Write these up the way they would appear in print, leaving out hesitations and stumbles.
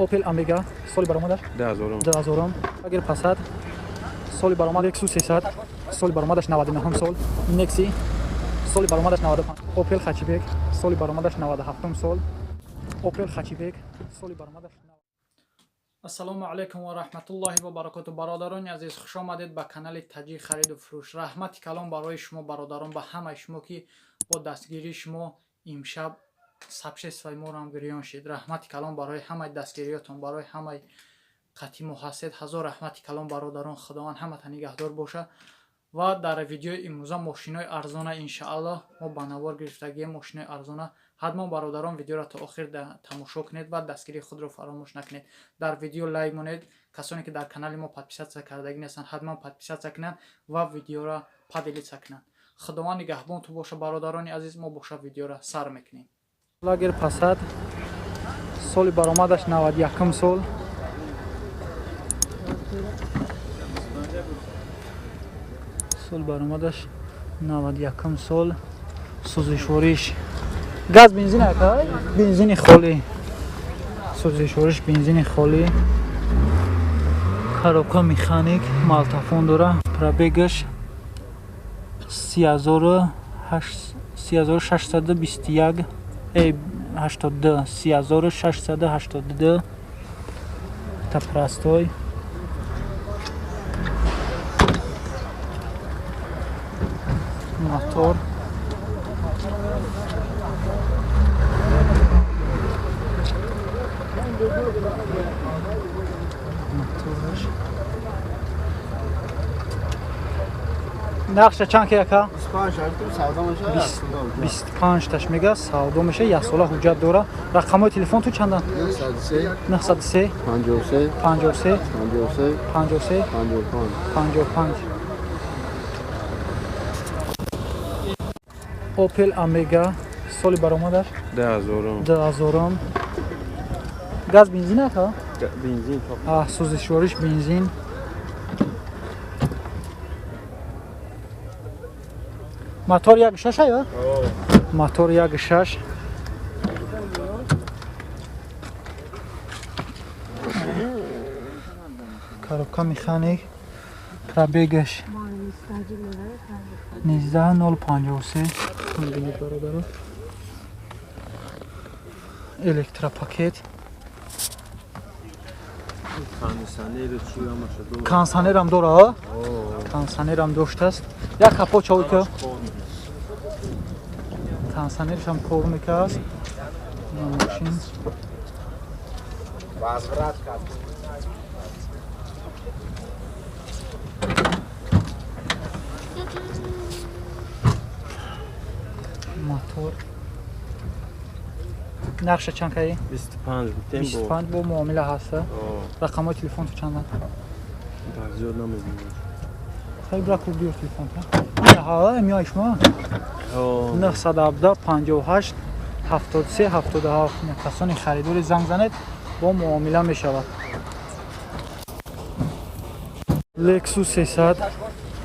Opel Omega соли баромадаш 2000. 2000. Агар Passat соли баромад Lexus 300 соли баромадаш 99 сол. Nexi соли баромадаш 95. Opel Hatchback соли баромадаш 97 сол. Opel Hatchback соли баромадаш. Ассалому алайкум ва раҳматуллоҳи ва баракоту. Бародарони азиз, хуш омадед ба канали Таҷик хариду фурӯш. Раҳмати калон барои шумо бародарон, ба ҳамаи шумо, ки бо дастгирии шумо имшаб сабшествои моро гирён шид. Раҳмати калон барои ҳамаи дастгириётон, барои ҳамаи қатъи мо ҳастед. Ҳазор раҳмати калон бародарон, худованд ҳамата нигаҳдор боша. Ва дар видеои имрӯза мошинои арзона иншааллоҳ мо ба навор гирифтагием, мошинои арзона. Ҳатман бародарон видеоро то охир тамошо кунед ва дастгирии худро фаромӯш накунед. Дар видео лайк монед. Касоне ки дар канали мо подписаться кардагӣ нестанд, ҳатман подписаться кунанд ва видеоро поделиться кунанд. Худованд нигаҳбон ту боша бародарони азиз, мо боша видеоро сар мекунем. Лагер Passat соли баромадаш 91 сол. Сол баромадаш 91 сол. Сӯзишвориш газ бензин ака? Бензини холӣ. Сӯзишвориш бензини холӣ. Коробка механик, малтафон дора. Пробегаш 30621 82 30682. Та простой. Мотор. Мотораш. Нақша чанд ки ака? 25 таш мега, савдо меша, як сола ҳуҷҷат дора. Рақамҳои телефон ту чанданд? 903 53 53 53 53 55 55. Opel Omega соли баромадаш 2000. 2000. Газ бензин ака? Бензин. Сӯзишвориш бензин. Мотор 1.6 ая? Мотор 1.6. Коробка механик. Пробегаш 19053. Бинед бародаро. Электропакет. Кондиционерам дора? Кондиционерам доштааст. Як капот чавӣ ка? Кондиционершам кор мекард. Мошин. Возврат кард. Мотор. Нақша чанд каи? 25 гуфтем бо. 25 бо муомила ҳаста. Рақамҳои телефон ту чанданд? Дар зиёд намедонам. Хеле бира куб биёр телефон та. Ҳа, миёй шумо. 917 58 73 77. Касони харидори занг занед, бо муомила мешавад. Lexus 300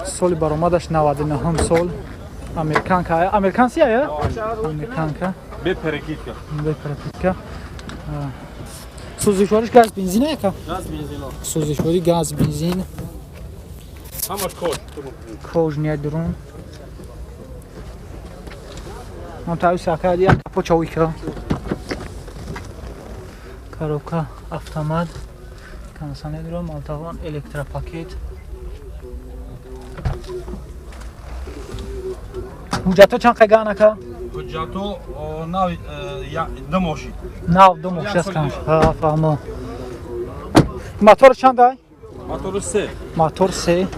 соли баромадаш 99 сол. Американка. Американси ая? Американка. Бе перекидка. Бе перекидка. Сӯзишвориш газ бензин яка? Газ бензин. Сӯзишвори газ бензин. Ҳамаш кож. Кож ният дурун. Ман таю сака як капо чавӣ ка. Коробка автомат. Кондиционер, малтавон, электропакет. Ҳуҷҷатҳо чанд қайган ака? Ҳуҷҷатҳо нав ду мошин. Нав ду мошин аст. Ҳа, фаҳмо. Мотор чанд ай? Мотор 3. Мотор 3.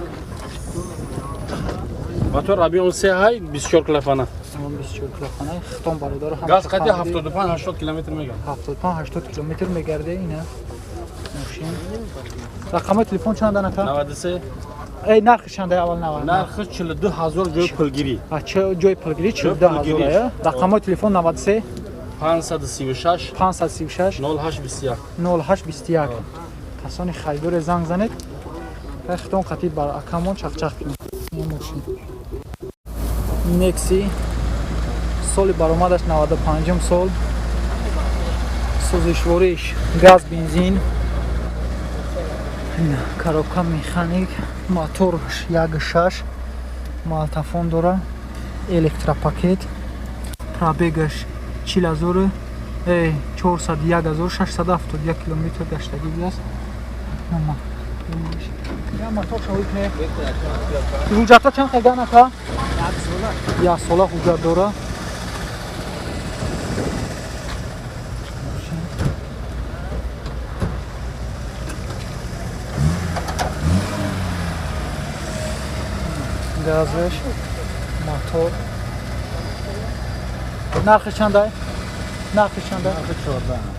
Мотор объем 3 ҳай 24 клапана. 24 клапана. Хитон бародаро ҳам. Газ қати 75 80 километр мегард. 75 80 километр мегарде ина. Мошин. Рақамҳои телефон чанд ака? 93. Эй, нархи чанд аввал навад? Нархи 42000 ҷои пулгирӣ. Ҷои пулгирӣ 42000 ая. Рақамҳои телефон 93 536 536 0821 0821. Касони харидоре занг занед. Хитон қатӣ бар акамон чақчақ кунед. Мошин. Nexi соли баромадаш 95 сол. Сӯзишвориш газ, бензин. Коробка механик, мотор 1.6, малтафон дора, электропакет, пробегаш 401 671 километр гаштагӣ будааст. Мотор шоҳид не. Ҳуҷҷатҳо чанд қайдан ака? Як сола ҳуҷҷат дора. Газаш, мотор. Нархи чандай? Нархи чандай?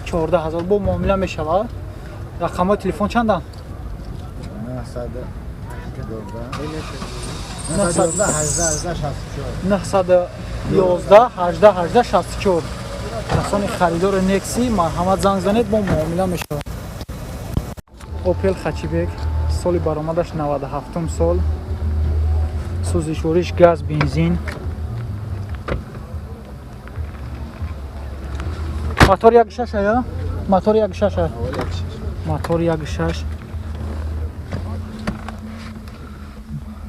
14 000 бо муомила мешавад. Рақамҳои телефон чанданд? 911 18 18 64. Касони харидори Некси марҳамат занг занед, бо муомила мешавад. Опел Хачибек, соли баромадаш 97 сол, сӯзишвориш газ, бензин, мотор 1.6 ая, мотор 1.6, мотор 1.6,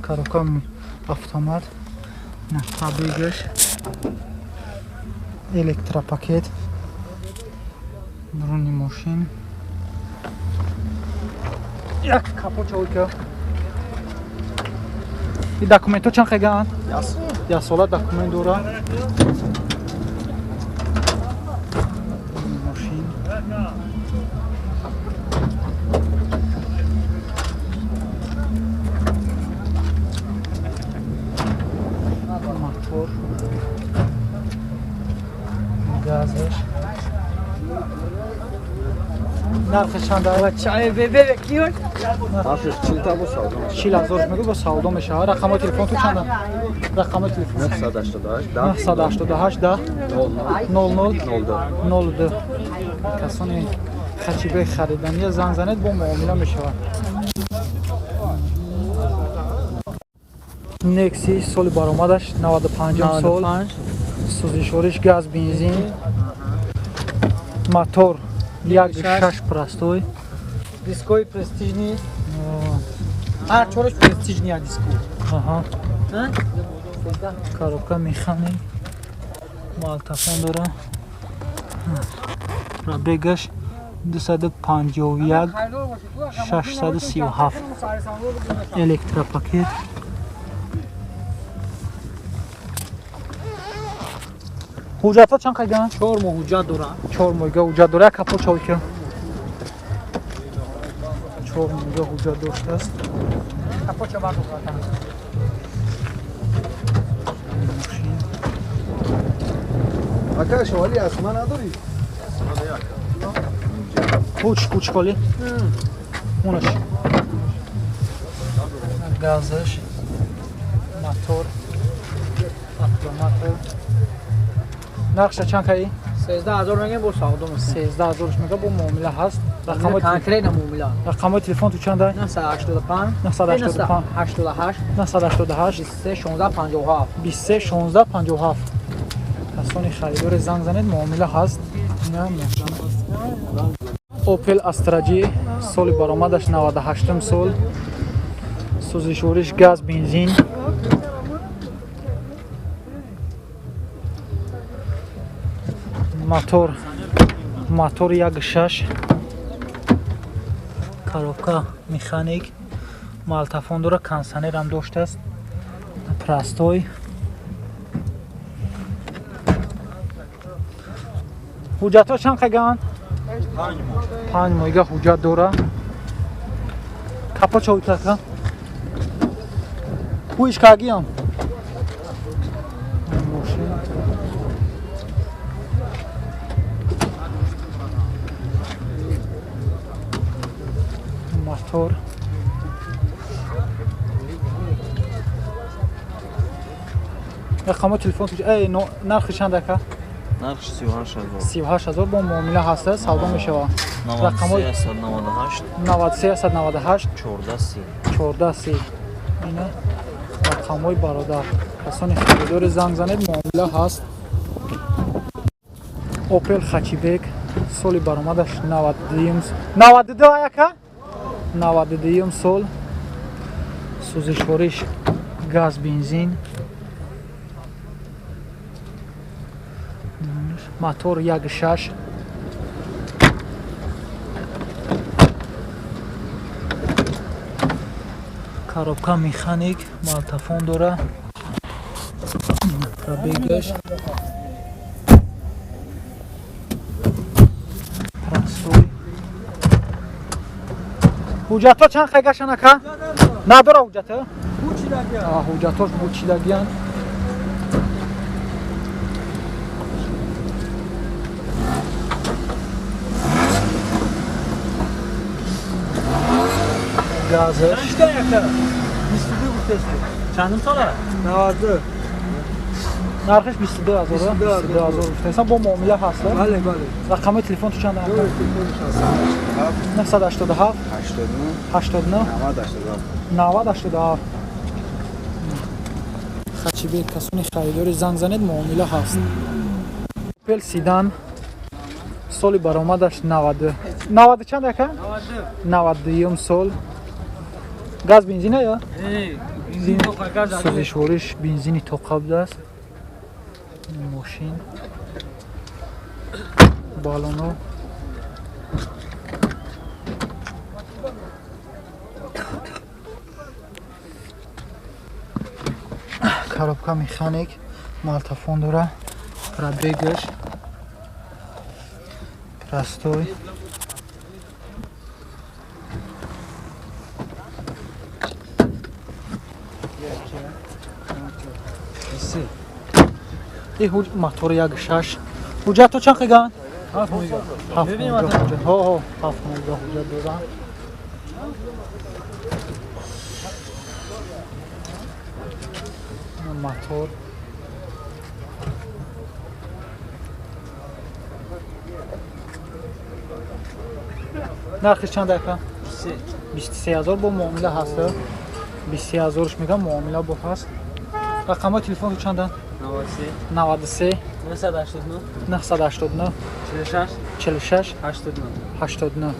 коробка автомат, пробегаш, электропакет, дуруни мошин. Як капот чавика. И документҳо чанд қайгаанд? Як сола документ дора. Мошин. Мотор. Газаш. Нархи чанд? 40 000 мегӯ, бо савдо мешавад. Рақамҳои телефон ту чанда? Рақамҳои телефон? 988 10 00 02. Касони хачибек харидания занг занед, бо муомила мешавад. Некси, соли баромадаш 95 сол, сӯзишвориш газ, бензин, мотор 1.6 простой. Дискои престижный. Ҳар чораш престижный диско. Аҳа. Коробка механик, малтафон дора. Пробегаш 251 637, электропакет. Ҳуҷҷатҳо чанд қайдан? 4 моҳ ҳуҷҷат дора. 4 моҳига ҳуҷҷат дора. Як капот чавика. 4 моҳига ҳуҷҷат доштааст. Капотча бардор. Мошин. Ака, шоали асма надорӣ? Куч, куч холи. Унаш. Газаш, мотор, автоматор. Нархша чанд каи? 13 000 мегем, бо савдо мекунем. 13 000 мега, бо муомила ҳаст. Конкретно муомила. Рақамҳои телефон ту чанда? 985 985 88 988 23 16 57. 23 16 57. Касони харидори занг занед, муомила ҳаст. На мошин. Opel Astra G, соли баромадаш 98 сол, сӯзишвориш газ, бензин, мотор 1.6, коробка механик, малтафон дора, кондиционерам доштааст, простой. Ҳуҷҷатҳо чанд қайгаанд? 5 моҳига ҳуҷҷат дора. Капот чавитака ҳуиш кагиам. Мошин. Мотор. Рақамҳои телефон эй, нархи чанд, ака? Нархи 38 000. 38 000, бо муомила ҳаста, савдо мешавад. Рақамҳои 9398 93 98 14 30. 14 30. Ина рақамҳои бародар. Касони харидори занг занед, муомила ҳаст. Опел Хачибек. Соли баромадаш 92 92 аяка? 92 сол. Сӯзишвориш газ, бензин. Мотор 1.6. Коробка механик, малтафон дора. Пробегаш. Простой. Ҳуҷҷатҳо чанд хайгашан ака? Надора ҳуҷҷатҳо? Ҳуҷҷатҳош бучидагиян. Газаш. Чандум сола? 92. Нархиш 22 ҳазор. 22 ҳазор гуфтаисан, бо муомила ҳаст? Бале, бале. Рақамҳои телефон ту чанд? 987 89 90 87. Хачибек, касони харидори занг занед, муомила ҳаст. Опел Седан, соли баромадаш 90 90 чанд ака? 92 сол. Газ бензина ё? Сӯзишвориш бензини тоқа будааст. Мошин, балоно, коробка механик, малтафон дора, пробегаш простой. Мотор 1.6. Ҳуҷҷатҳо чанд қиган? 7 ҳуҷҷат. Ҳо, 7 ҳуҷҷат доранд. Мотор. Нархиш чанд ака? 23 ҳазор бо муомила ҳаст. 23 ҳазорш мегам, муомила бо ҳаст. Рақамҳои телефон чанданд? 93 989 46 89.